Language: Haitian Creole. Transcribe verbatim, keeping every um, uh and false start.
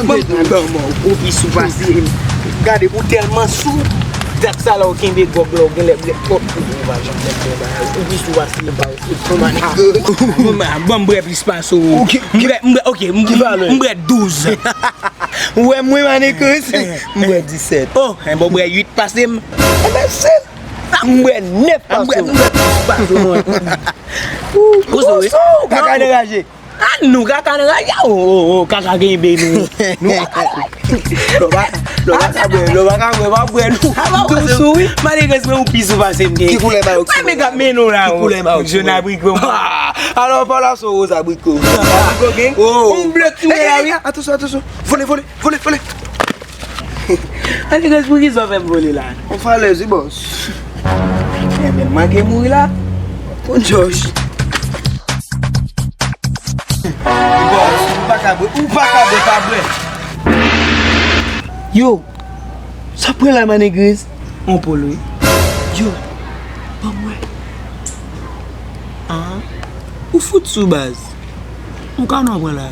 Ban m, ban m, ou pi sou pase m. Gade, ou tèlman sou. Dat sa la ou kenbe gòg la, ou genlè bwè twòp kou, ou pa janm fè bagay. Ou pi sou pase m. Ban m bwè plis pase w. M bwè, m bwè, ok, m bwè douz. Ou wè mwen, Manekrez? M bwè disèt. Oh, enben w bwè uit pase m. Enben se. M bwè nèf pase w. M bwè douz pase w. Ou sou, wi. Kaka nan raje. Ah, nou kaka nan raje. Oh, oh, oh, kaka kenbe nou. Nou kaka. Lè w pa, lè w pa ka bwè, lè w pa ka bwè, pa bwè nou. Dous ou wi. Manekrez mwen ou pi sou pase m gen. Ki koulè mayo? Mwen men k ap mennen w la. Ki koulè mayo? Jòn abriko. Alò pa la sou woz abriko. Abriko gen. Oh. On ble tou la wi. Atansyon, atansyon. Vole, vole, vole, vole. Manekrez, poukisa w fè m vole la? On falèz wi bòs. Enben m manke mouri la. Pou Josh. Bòs, ou pa ka bwè, ou pa ka bwè, pa bwè. Yo, sa pran la Manekrez? On pòl wi. Yo, ban m wè. Ah, ou fout sou baz. On kanon pran la.